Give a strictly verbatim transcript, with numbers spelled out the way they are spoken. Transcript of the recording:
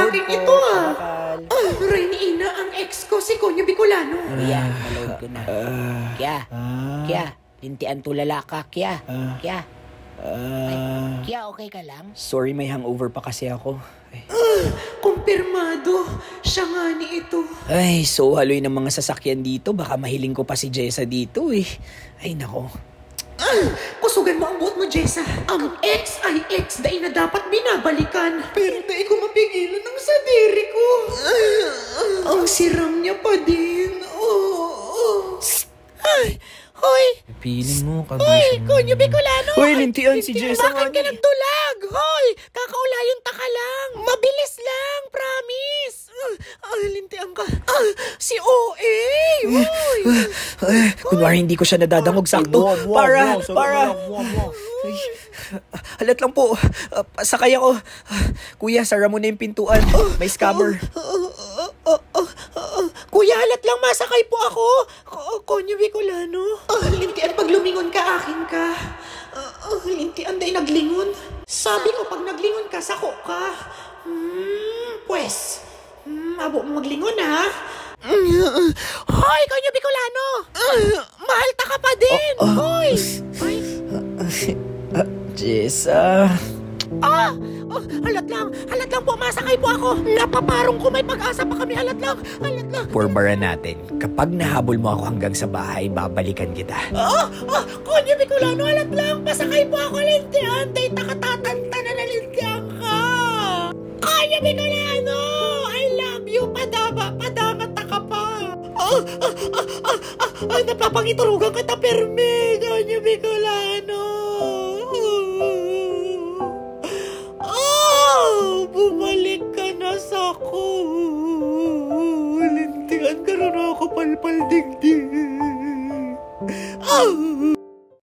Rin ito, ah. Ay, Reyna, ang ex ko, si Konyo Bicolano. Kuya, maload ko na. Kya? Kya? Lintian, tulala ka, Kya? Kya? Ay, Kya, okay ka lang? Sorry, may hangover pa kasi ako. Ay. Kumpirmado. Siya nga ni ito. Ay, so haloy ng mga sasakyan dito. Baka mahiling ko pa si Jessa dito eh. Ay, nako. Kusugan mo ang buot mo, Jessa. Ang ex ay ex, dai na dapat binabalikan. Pero dai ko mapigilan ang sadiri ko. Ang siram niya pa din. Oh, oh. Ay, hoy! Piling mo, Hoy, kabisan mo. Konyo Bicolano! Hoy, lintian si Jessa nga ni. Bakit ka nagdulag? Hoy, kakaulayon ta ka lang. Mabilis lang, promise. Ah, ah, lintian ka. Ah, si O A! Hoy! Ay, kunwari hindi ko siya nadadangog sakto. Wow, wow, para, wow, sabi para. Mo lang, wow, wow. Ay, halat lang po. Ah, sakay ako. Ah, kuya, sara mo na yung pintuan. May scammer. Ah, ah, ah, ah, ah, ah. Kuya, halat lang, masakay po ako. Ko-, Konyo Bicolano. Ah, lintian, pag lumingon ka, akin ka. Ah, ah, lintian, dai naglingon. Sabi ko, pag naglingon ka, sako ka. Hmm, pwes. Hmm, abo mo maglingon, ha? Hoy, Konyo Bicolano! Mahal ta ka pa din! Oh, oh. Hoy! Ay. Ah, Jessa. Ah! Oh, halat lang! Halat lang po! Masakay po ako! Napaparong ko! May pag-asa pa kami! Halat lang! Halat lang! Porbaran natin. Kapag nahabol mo ako hanggang sa bahay, babalikan kita. Ah! Ah! Konyo Bicolano! Halat lang! Pasakay po ako! Lintian! Dai ta katatantanan na lintian ka! Konyo Bicolano! I love you! Padama! Padama ta ka pa! Ah! Ah! Ah! Ah! Ah! Ah! Napapangiturugan ka ta permi! Konyo Bicolano! Oh, bumalik ka na sako. Lintian ka na nakapalpal digdi. Ah!